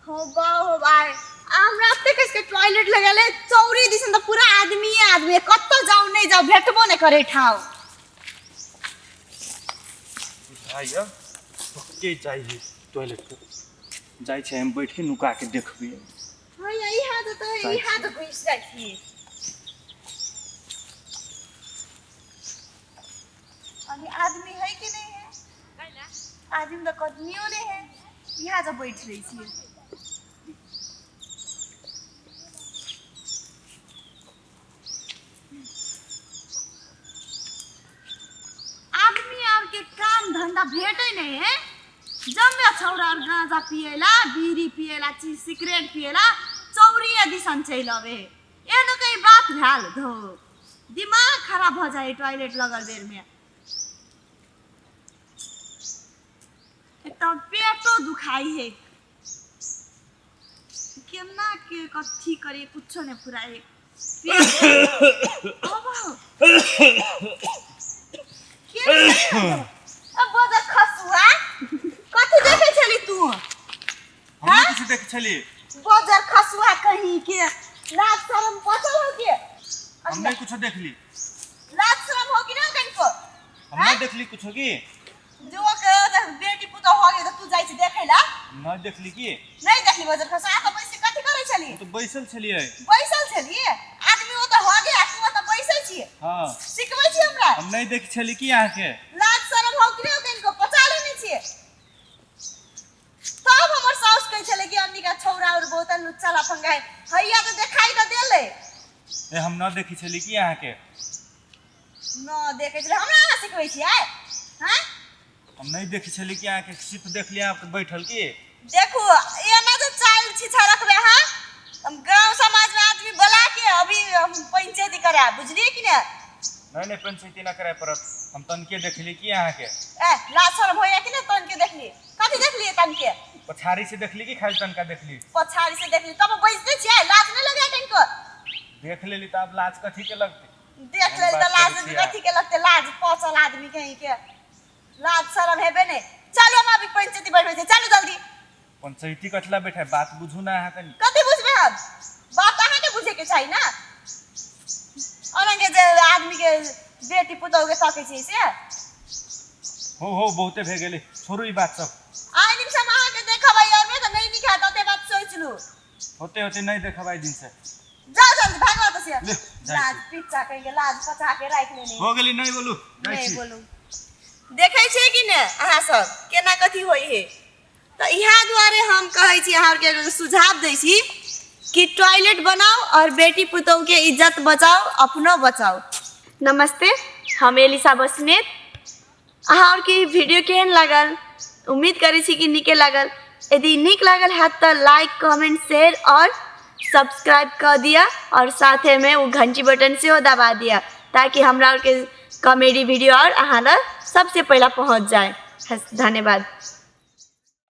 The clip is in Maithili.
हो बा हो भाई, हमरा एते कस के टॉयलेट लगल है, चौरी दिसन त पूरा आदमी आदमी है, कत्तो जाऊ नहीं जाऊ भेटबो नहीं करे ठाव। बुझाइया पक्के चाहिए टॉयलेट पर जाइ छै, हम बैठ के नुका के देखबै। हाँ, यही हाथ तो है, यही हाथ घुस जाइ छी। अभी आदमी है कि नहीं है? आदमी तो कदमियो नहीं है, यहाँ जब बैठ रही छी। आदमी आर के काम धंधा भेटे नहीं है, जम्मे छौरा और गांजा पिएला, बीड़ी पिएला, सिगरेट पिएला, चौरी दिसन चलि अबे। एहनो कहीं बात भेल धो दिमाग खराब भ जाए टॉयलेट लगल बेर में। एकदम पेटो दुखाई है, केना के कथी करे कुछो नहीं फुराए। अब बजर खसुआ कथी देखे छली तू? हम नहीं किछु देखे छली। बजर खसुआ कहीं के लाज शरम बचल हो के? हम नहीं कुछो देखली। लाज शरम हो कि ना कनको? हम नहीं देखली कुछो की। जो के बेटी पुतोह हो गेल त तू जाइ छी देखैला? नहीं देखली की। नहीं देखली बजर खसुआ? आ त बैस के कथी करै छली? हम तो बैसल छलियै। बैसल छलियै? आदमी ओ त हो गेल, तू ओ त बैसल छियै। हाँ। सिखबै छी हमरा? हम नहीं देख छली की अहाँ के। लाज शरम हो कि नहि कनको? पचा लेने छियै। तब हमर साउस कहै छलै कि अन्नी का छौरा और बहुत लुच्चा लफंगा है, हैया त देखाई त देलै। ए हम न देखै छली की अहाँ के। न देखै छली, हमरा अहाँ सिखबै छियै? हाँ? हम नहीं देखै छली कि अहाँ के, सिर्फ देखली अहाँ के बैठल की। देखू एना जे चाल छिछा रखबै अहाँ, हम गांव समाज में आदमी बोला के अभी हम पंचायती करायब, बुझलियै कि ने? नहीं नहीं पंचायती ना कराय पड़त, हम तनके देखली की अहाँ के। ए लाज शरम होइया कि ने तनके देखली? कथी देखलियै तनके? पछाड़ी से देखली कि खाली तनका देखली? पछाड़ी से देखली तब बैसते छियै, लाज नहीं लगैया कनको? देख लेली त आब लाज कथी के लगतै? देख लेली त लाज कथी के लगतै? लाज पचल आदमी कहीं के लाज शरम हेबे नहीं। चलू हम अभी पंचायती बैठबै छी, चलू जल्दी। पंचायती कथला बैठे, बात बुझू ना अहाँ कनी। कथी बुझबै हम? बात अहाँ के बुझे के चाही ना। औरंगे जे आदमी के बेटी पुतोह के तकै छी से। हो हो बहुते भे गेलै, छोड़ू ई बात सब। आइ दिन से हम अहाँ के देखबै और में त नहीं निकाल तते बात सोच लू। होते होते नहीं देखबै दिन से। जाओ जल्दी भागो त से। ले, जाइ लाज छी। पिच्चा कहीं के लाज पचा के राखि लेने। हो गेली नहीं बोलू, जाइ नहीं छी। बोलू। देखै छियै कि ने अहाँ सब केना कथी होइ है? तऽ इएह दुआरे हम कहै छी अहाँ आरके सुझाव दै छी कि टॉयलेट बनाउ और बेटी पुतोहके इज्जत बचाउ, अपनो बचाउ। नमस्ते, हम एलिसा बस्नेत। अहाँ आरके ई वीडियो केहन लागल? उम्मीद करै छी कि नीके लागल। यदि नीक लागल हैत तऽ लाइक, कमेंट, शेयर और सब्सक्राइब कऽ दिअ और साथेमे ओ घंटी बटन सेहो दबा दिअ ताकि हमरा आरके कॉमेडी वीडियो और अहाँ लग सबसे पहिला पहुँच जाए। धन्यवाद।